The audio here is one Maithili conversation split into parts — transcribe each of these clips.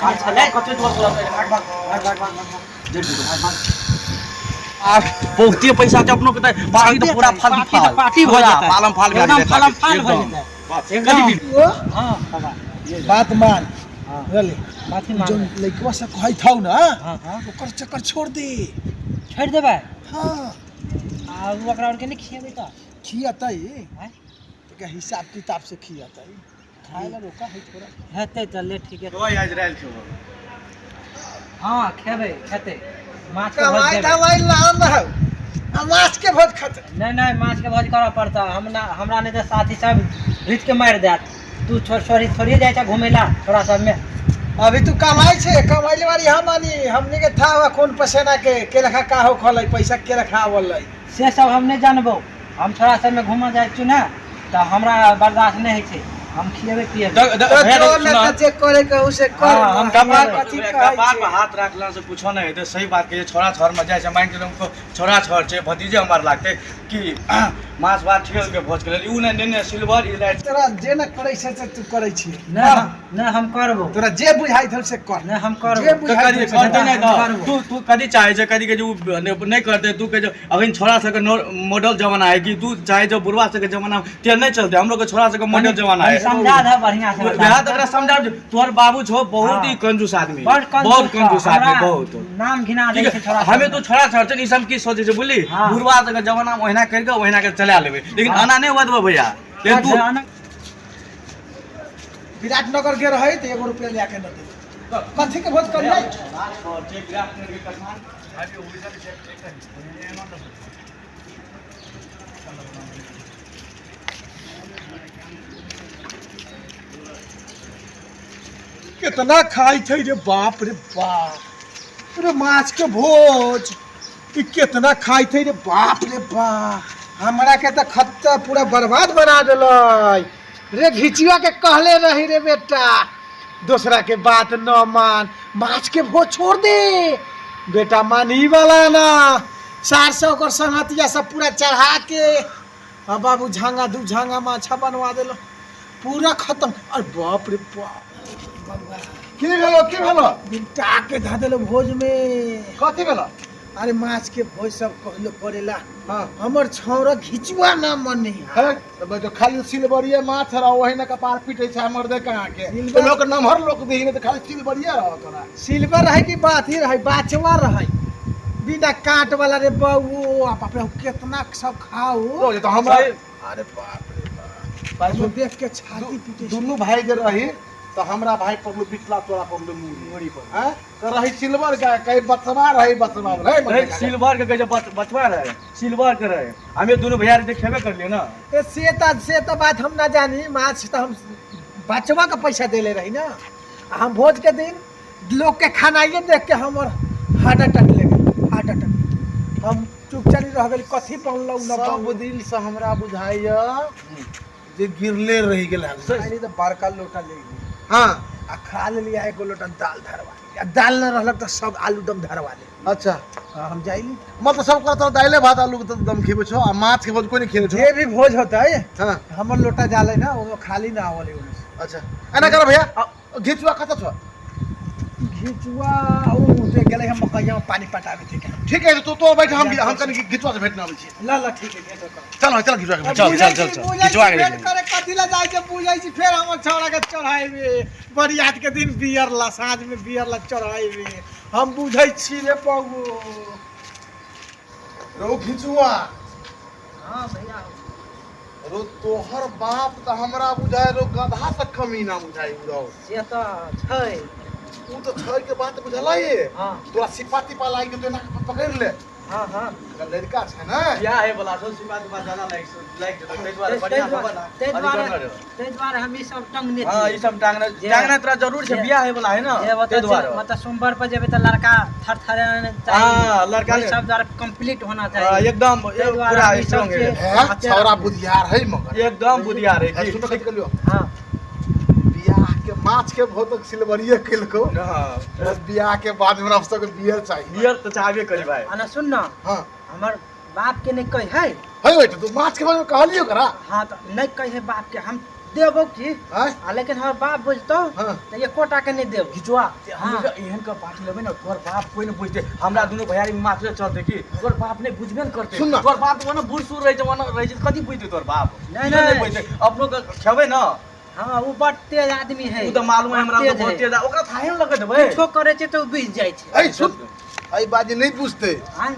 खाल छलै कते जोर से लगतै भाग भाग भाग भाग भाग भाग जड़ जेतौ भाग भाग आ बहुते पैसा छै अपनो के तऽ बाकी तऽ पूरा फाल पार्टी तऽ पार्टी भऽ जेतै। पालम फाल भए एकदम जेतै फालम फाल भऽ एकदम। जेतै। बाप, एकदम। कथी ओ हाँ बाबा बात मान हाँ। बुझली बात ही मान जोन लइकवा से कहैत हौ ना हाँ हाँ ओकर चक्कर छोड़ दे छोड़ि देबै हाँ आ उ ओकरा आरके नहि खिएबै तऽ खियतै आँय? तऽ हिसाब किताब से खियतै खाए ला रोका है थोड़ा हेतै तऽ ले ठीक है दो इजराइल छौ हाँ खेबै खेतै माछ के भोज कमाई देबै धमाई लाम हौ आ माछ के भोज खतै नहि नहि माछ के भोज करऽ पड़तै हम ना हमरा नहि तऽ साथी सब घीच के मारि देत तू छोड़ छोड़ी थोड़िए जाइ छ घुमै ला छोरा सबमे अभी तू कमाई छे कमाइले बारी हम आनी हमनी के था हुआ कौन पसेना के लेखा का हो खलै पैसा के लेखा आवलै से सब हम नहि जानबौ हम छोरा सबमे घूमऽ जाइ छी ने तऽ हमरा बर्दाश्त नहि होइ छै हम खिएबै पिएबै तो जो ना जे करे के हो से कर हाँ, हम हमरा खिएबै। कथी कहै कपार छे पर हाथ रखला से कुछो नहीं हेतै सही बात कहै छै छोरा छोर में जाइ छै मानि के चलू छोरा छोर छै भतीजे हमर लागतै कि माछ भात ठेल के भोज के लेल उ नहि नेने सिल्वर ई लाइट तोरा जे ना करै छै से तू करै छी नहि नहि हम करबो तोरा जे बुझाइत हौ से कर नहि हम जे करबो बुझाइत करी हौ से करते कर। नहि तऽ करबो। तू तू कथी चाहे छै कथी के जे उ नहि करते तू के जे अखन छोरा सबके मॉडल जमाना है कि तू चाहे जो बुढ़वा सबके जमाना ते नहि चलते हमलोग के छोरा सबके मॉडल जमाना है कनि समझा दे बढ़िया से बता वएह तऽ एकरा समझा तोहर बाबू छौ बहुत ही हाँ। कंजूस आदमी बड़ कंजूस बहुत कंजूस छौ। आदमी हमरा बहुत नाम घिना दै ठीक छै है छोरा हमे सबमे। तो छोड़ा छड़ छै ई सब की सोचे छै बुझली हाँ। बुढ़वा सबके जमाना में ओहिना करि के ओहिना के चला लेबै लेकिन हाँ। एना नहि हुआ देबै भैया लेकिन तू आना- विराटनगर के रहै तऽ एगो रुपया लए के न दे कथी के भोज करियै कितना खाइ छै रे बाप रे बाप रे माछ के भोज ई कितना खाइ छै रे बाप रे बाप हमरा के तऽ खत्ता पूरा बर्बाद बना देलै रे घिचुआ के कहले रही रे बेटा दोसरा के बात न मान माछ के भोज छोड़ दे बेटा मान ई वाला ना सार से ओकर संगतिया सब पूरा चढ़ा के आ बाबू झांगा दू झांगा माछा बनवा देलो पूरा खत्म अरे बाप रे बाप की भेलो की भेलो निपटा के धऽ देलो भोज में कथी भेलो अरे माछ के भोज सब कहलो करेला हाँ हमर छौरा घिचुआ ना मने है तब जो खाली सिलबरिये माछ रहो वही ना कपार पीटे छै हमर दे कहाँ के सिलबर- लोक नमहर लोक देही में तो खाली सिलबरिये रहो तोरा सिल्वर रहे कि बात ही रहे बाचवा रहे बिना काट वाला रे बउओ आ बाप रे कितना सब खाओ तो ये तो हमरा अरे बाप रे बाप हम देख के छाती पीटे छै। दुनू भाई जे रही तो हमरा भाई पड़लो बिचला तोरा पड़लो मुड़ी मुड़ी पर हैं तो रही सिल्वर के कहीं बचवा रही बचवा रहे रहे सिल्वर के कहै छै बचवा रहे सिल्वर के रहे हमे दुनू भैया रे खेबे करलिए ना ए से तो बात हम ना जानी माछ तो हम बचवा के पैसा देले रही ना आ हम भोज के दिन लोग के खानाइए देख के हमर हार्ट अटैक ले गेल हार्ट अटैक हम चुपचाप रह गेली कथी बनलौ न सब बनलौ दिन से हमरा बुझाइया जे गिरले रहि गेल हन। खाली तऽ बड़का लोटा ले गेली हाँ आ खा लेली आ एगो लोटा दाल धरवा लेली आ दाल न रहलक तऽ सब आलू दम धरवा लेली अच्छा हाँ, हम जाइली मतलब सब कहत दाइले भात आलू के दम खेबै छो आ माछ के भोज कोई नहीं खेबै छो जे भी भोज होतै हाँ हमर लोटा जाले ना ओमे खाली ना आवले ओमे से। अच्छा एना कर भैया घिचुआ कतऽ छो घिचुआ ओ उठे गेलै हम मकैया में पानी पटाबे थे क्या ठीक है तू तो बैठ हम कनी घिचुआ से भेटना आबै छी ल ल ठीक है भेंट कर चल चल घिचुआ के भेंट। चल, चल, चल, चल, घिचुआ के भेंट भेंट। करे कथी ला जाइ छै बुझै छी फेर हमर छौड़ा के चढ़ाइबे बरियात के दिन बियर ला साँझ में बियर ला चढ़ाइबे हम बुझै छी रे बबू रौ घिचुआ हाँ भैया रो तोहर बाप तऽ हमरा बुझाय रो गधा से कमी ना बुझाय रौ से तऽ छै उ तऽ छै के बात बुझलै हाँ तोरा सिपा तिपा लागि गेल तो एना के पकड़ि ले हाँ हाँ अगर लड़का छै ने बियाह है वाला छौ सिपा तिपा ज्यादा लाइक लाइक जेतौ ताहि दुआरे बढ़िया से बना ताहि अथी दुआरे करना रहो। ताहि दुआरे हम ई सब टंगने हाँ छियै ई सब टांगना जे- टांगना तोरा जरूर छै जे- बियाह है वाला है ना जे ताहि मतलब दुआरे मतलब सोमवार पर जेबै तऽ लड़का थर थर हाँ, लड़का ओहि सब दुआरे कंप्लीट होना हाँ, चाही एकदम ताहि दुआरे पूरा हम ई सब स्ट्रांग है चीज- है छौड़ा बुधियार है मगर एकदम बुधियार है है, की सुनो कथी कहलियो हाँ बियाह के माछ के बहुत सिलबरिये केलको हाँ बस बियाह के बाद हमरा सबके बियर चाहिए बियर तऽ चाहबे करी भाई आ ना सुन ना हाँ हमर बाप के नहि कही है है बेटा तू माछ के बारे में कहलियो करा हाँ तऽ नहि कही है बाप के हम देबो की आँय? आ लेकिन हमर बाप बुझतौ हाँ। तऽ एकोटा के नहि देबो। घिचुआ हम हाँ। एहन के पार्टी लेबै ने, तोहर बाप कोई नहि बुझतै। हमरा दुनू भैयारी में मात्र चलतै की तोहर बाप नहि बुझबे ने करतै। सुन ना। तोहर बाप तऽ ओना बूढ़ सूढ़ रहै छै, ओना रहै छै, कथी बुझतै तोहर बाप? नहि, नहि नहि। बुझतै। अपनो के खेबै ने। हाँ, ओ बड़ तेज आदमी है। ओ तऽ मालूम है हमरा, बड़ तऽ बहुत है। तेज है। ओकरा थाहे ने लगै देबै। किछो करै छै तऽ ओ बुझि जाइ छै। ऐ सुन, एहि बात जे नहि बुझतै। आँय?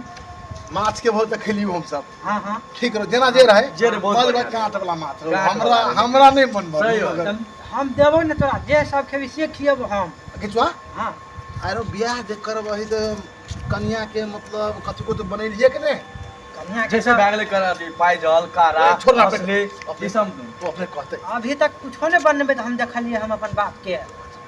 माछ के बहुत खेलियो हम सब। हाँ हाँ ठीक रहो, जेना जे रहे, जे रहे, बहुत मगर बढ़िया। काँट वाला माछ रहो। काँट हमरा वाला रहे। हमरा नहि मन भरल। सही बात। तऽ हम देबो ने तोरा, जे सब खेबी से खियेबो हम। घिचुआ। हाँ। आरो बियाह जे करबही तऽ कनिया के मतलब कथी को तो बनेलिए के नहि? कनिया के जैसे सब भए गेलै कर अथी पायजल कारा ए, छोड़ ना अपने। मछली, अपने। ई सब। तो अपने कहते। अभी तक कुछो नहि बनेबै तऽ हम देखलियै हम अपन बाप के।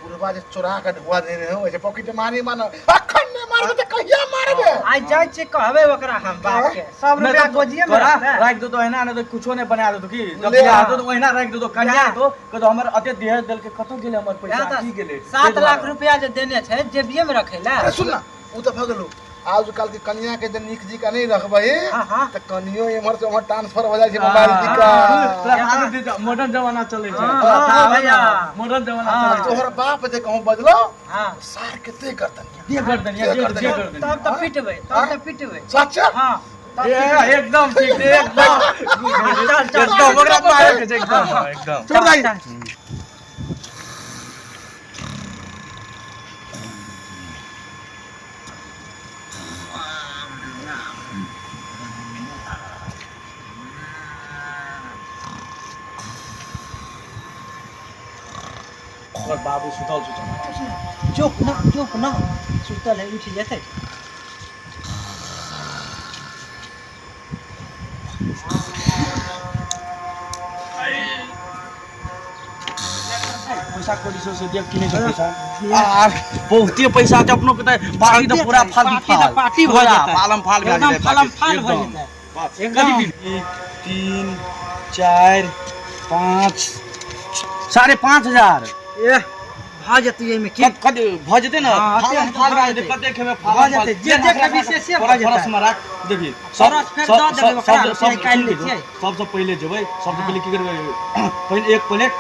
बुढ़वा जे चोरा के ढुआ देने हो, ऐसे पॉकेट मारी मानो अखन नहि मारबे तऽ कहिया मारबे? आइ जाइ छियै कहबै ओकरा हम बाप के सब नहि रुपया तऽ गोजिए मे तोरा रखतै। राखि देतौ एहिना, नहि तऽ कुछो नहि बना देतौ की। जब ले बियाह आ। हेतौ तऽ ओहिना राखि देतौ, कनिया जा। हेतौ कहतौ हमर अते दहेज देलकै, कतौ गेलै हमर पैसा, इएह तऽ की गेलै? 7 ताहि लाख दुआरे। रुपया जे देने छै जेबिए मे रखै लए। अरे सुन ना, ओ तऽ भऽ गेलो। आजकल के कनिया के जे नीक जी का नहीं रखबही हाँ, हाँ। तऽ कनियो एम्हर से ओम्हर ट्रांसफर हो जाइ छै मोबाइल जी का। तोरा आदत छै जे मॉडर्न जमाना चलै छै। हाँ, तोरा हाँ, आदत भैया। मॉडर्न जमाना हाँ। चलै छै। तोहर बाप जे कहूँ बजलो हाँ। सार कते करतन। जे कर देनी, जे जे कर जे देनी। कर देनी। तब तऽ पिटबै, तब तऽ पिटबै। सच? हाँ, तब ए, पिटबै। एकदम ठीक छै, एकदम। चल, चल। एकदम ओकरा मारे के छै, एकदम एकदम। छोड़ दही। चल, चल। ओकर बाबू सुतल छै। चुप ना, चुप ना, सुतल है, उठि जेतै। पैसा कौड़ी सब से देख की नहि छै पैसा। आर बहुते पैसा छै अपनो के तऽ पार्टी तऽ पूरा फाल पार्टी तऽ पार्टी भऽ जेतै। फालम फाल भए एकदम जेतै। फालम फाल भऽ एकदम। जेतै। बाप, एकदम। करीब 1 3 4 5 5,500। एह, भऽ जेतै एहिमे की? कत कत भऽ जेतै ने? हाँ, फालम अते फाल भऽ भए जेतै। जेतै। कते खेबै? भऽ फालम जेतै। फाल। जे जे खेबही से से भऽ जेतै। परस में राख देखी। सब परस फेर सब दऽ देबै सब ओकरा, सब रुपैआ निकालि लै सब छियै। सबसँ पहिले जेबै, सबसँ हाँ। पहिले की करबै? पहिले एक प्लेट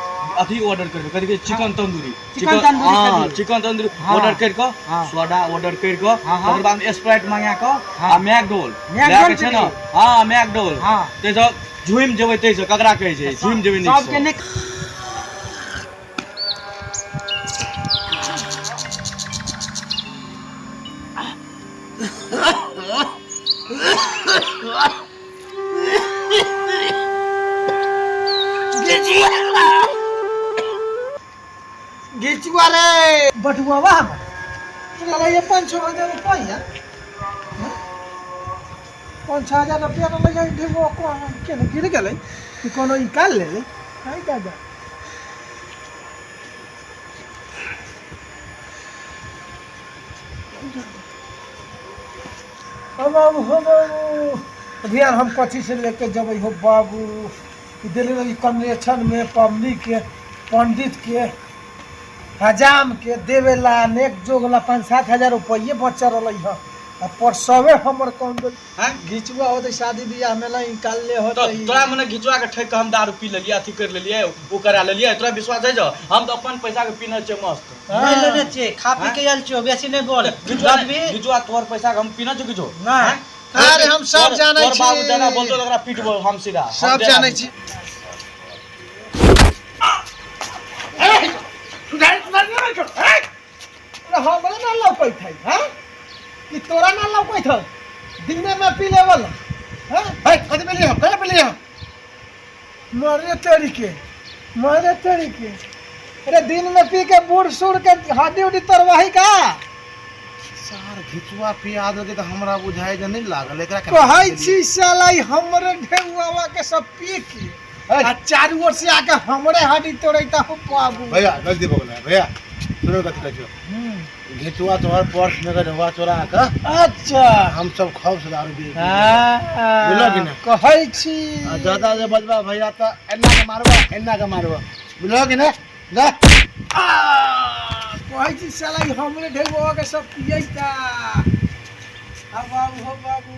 अथी ऑर्डर करबै, कथी कहै छै? चिकन तंदूरी। चिकन तंदूरी हाँ, खेबही। चिकन तंदूरी हाँ। ऑर्डर करि कऽ, हाँ। सोडा ऑर्डर करि कऽ, हाँ, हाँ। तकर बाद स्प्राइट मंगा कऽ हाँ। आ मैकडोल मैकडोल लए के छै ने। पीबही? हाँ, मैकडोल। हाँ। ताहिसँ झुमि जेबै, ताहिसँ ककरा कहै छै, झुमि जेबै नीकसँ। सबके नहि। घिचुआ रे बटुआ हमर चला, 5-6 हजार रुपैआ, 5-6 हजार रुपैआ रहलै। ढेबो केने गिर गेलै कि कोनो निकालि लेलै? है दादा, हो बाबू, हो बाबू, अभी यार हम कथी से लेके जबै हो बाबू? ई देले रही कन्वेंशन में पब्लिक के, पंडित के, हजाम के देवेला, नेक जोगला। 5-7 हजार रुपैए बचल रहलै ह आ परसवे हमर कौन हैं? घिचुआ होतै शादी बियाह में निकाल ले तो होतै। तोरा मने घिचुआ के ठकि के हम दारू पी लेलियै, अथी करि लेलियै, ओ करा लेलियै, तोरा विश्वास है जो हम तऽ अपन पैसा के पीने छियै मस्त। नहि लेने छियै, खा पी के आयल छियौ, बेसी नहि बोल। घिचुआ गदबी घिचुआ, तोहर पैसा के हम पीने छियौ किछो? नहि। हैं? अरे हम सब जानै तोहर बाबू छी। जादा बोलतो तऽ ओकरा पीटबो हम सीधा। हम सब जादा जानै छी। अरे हमरे ना लौकैत है, हैं? कि तोरा ना लौकैत है दिने में पी लेवल, हैं? है कथी पेलिए हम, कहाँ पेलिए हम? मरे तेरी के, मरे तेरी के! अरे दिन में पी के बूढ़ सूढ़ के हड्डी उड्डी तरवाही का? सार घिचुआ पिया देलकै तऽ हमरा बुझाइ जे नहि लागल एकरा केना कहै देलियै? छी साला ई हमरे ढेउआ के सब पी के आ चारू ओर से आके हमरे हड्डी तोड़ैता हो बाबू। भैया, गलती भऽ गेलै भैया। सुनो, कथी कहै छियौ? घिचुआ तोहर पर्स में के ढुआ चोरा कऽ हम सब खौफ से दारू पी बुझलऽ कि नहि? कहै छी। आ ज्यादा जे बजबा भैया तऽ एना के मारबा, एना के मारबा, बुझलऽ कि नहि? जा। आ, कहै छी साला ई हमरे ढेउआ के सब पियैता। आ बाबू, हो बाबू।